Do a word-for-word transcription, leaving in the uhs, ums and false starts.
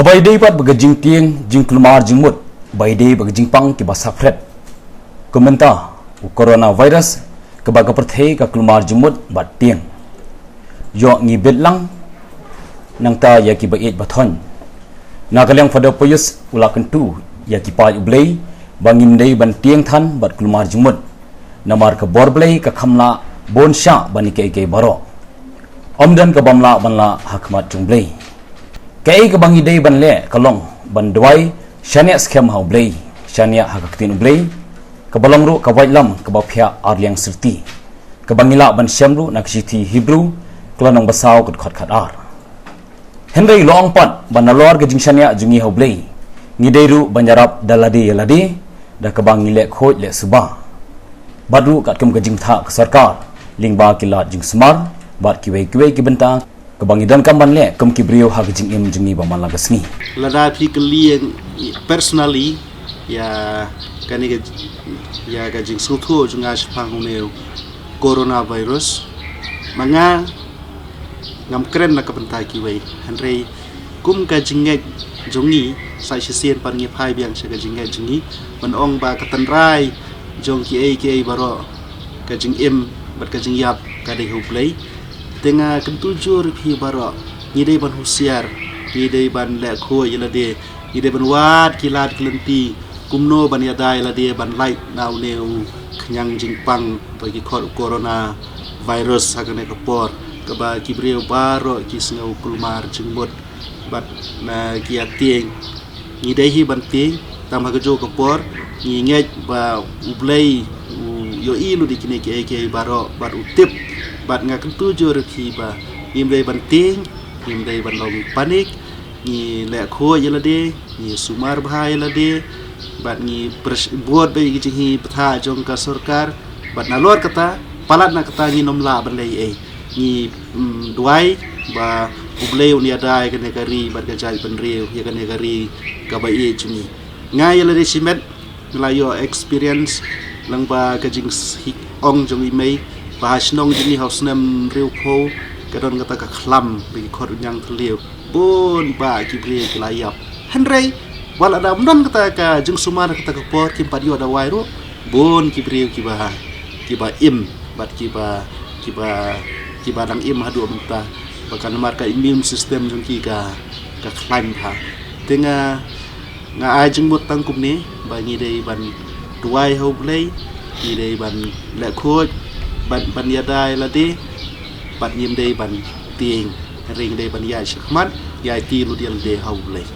Haba ïadei bad ba ka jingtieng, jingkulmar jingmut, ba ïadei bad ka jingpang kiba saphriang. Kumta, u coronavirus, kaba ka pyrthei ka kulmar jingmut bad tieng. Ïoh ngi bit lang, nangta ïa kiba ïeit ba thoiñ. Na ka liang Father Pius u la kyntu ïa ki paid U Blei, ba ngim dei ban tieng than bad kulmar jingmut. Namar ka bor Blei ka kham lah bun shah ban ïa kiei kiei baroh. Ym don ka bym lah ban lah ha khmat jong U Blei. Kaei kaba ngi dei ban leh ka long ban duwai shaniah skhem ha U Blei, shaniah ha ka ktien U Blei, kaba long ruh ka waitlam kaba phiah ar liang syrti. Kaba ngi lah ban shem ruh na ka shithi Hebru, ka lynnong ba saw ka dkhot khat ar. Hynrei long pat ba nalor ka jingshaniah jong ngi ha U Blei, ngi dei ruh ban ïarap da lade ïa lade, da kaba ngi leh khuid leh suba. Bad ruh katkum ka jingtha ka sorkar, lyngba ki lad jingsumar, bad kiwei kiwei ki bynta, kaba ngi donkam ban leh kum ki briew ha ka jingim jong ngi ba man la ka sngi. Lada phi kylli ïa personally, ïa kane ka, ïa ka jingsngewthuh jong nga shaphang une u coronavirus, ma nga ngam kren na ka bynta kiwei. Hynrei kum ka jingngeit jong ngi, sa shisien pat ngi phai biang sha ka jingngeit jong ngi, ban ong ba ka tynrai jong kiei kiei baroh, ka jingim bad ka jingïap ka dei ha U Blei. Te nga kyntu jur ïa phi baroh, ngi dei ban husiar, ngi dei ban leh khuid ïa lade, ngi dei ban wad ki lad ki lynti kumno ban ïada ïa lade ban lait na une u khñiang jingpang ba ki khot u coronavirus ha kane ka por, kaba ki briew baroh ki sngew kulmar jingmut bad, na, ki ïa tieng. Ngi dei hi ban tieng, tang ha kajuh ka por ngi ngeit ba U Blei u ïohi lut ïa kine kiei kiei baroh bad u tip. Bad nga kyntu jur ïa phi ba ngim dei ban tieng, ngim dei ban long panic, ngi leh khuid ïa lade, ngi sumar bha ïa lade, bad ngi pres-, bud beit ïa ki jinghi bthah jong ka sorkar, bad nalor kata, palat na kata ngin ym lah ban leh ei. Ngi, mm, duwai ba U Blei un ïada ïa kane ka ri bad ka jaitbynriew, ïa kane ka ri kaba ïeit jong ngi. Nga ïa lade shimet nga la ïoh experience lyngba ka jingshit ong jong i mei ba ha shnong jong ngi ha u snem hynriewphew ka don kata ka khlam ba ki khot u ñiangthliew. Bun ba ki briew ki la ïap. Hynrei wat la da ym don kata ka jingsumar kata ka por, kim pat ïoh dawai ruh, bun ki briew kiba, kiba im bad kiba, kiba, kiba dang im haduh mynta, ba ka namar ka immune system jong ki ka, ka khlaiñ bha. Te nga, nga ai jingmut tang kumne ba ngi dei ban duwai ha U Blei, ngi dei ban leh khuid, ban, ban ïada ïa lade, bad ngim dei ban tieng. Hynrei ngi dei ban ïaid shakhmat, ïaid ti lut ïa lade ha U Blei.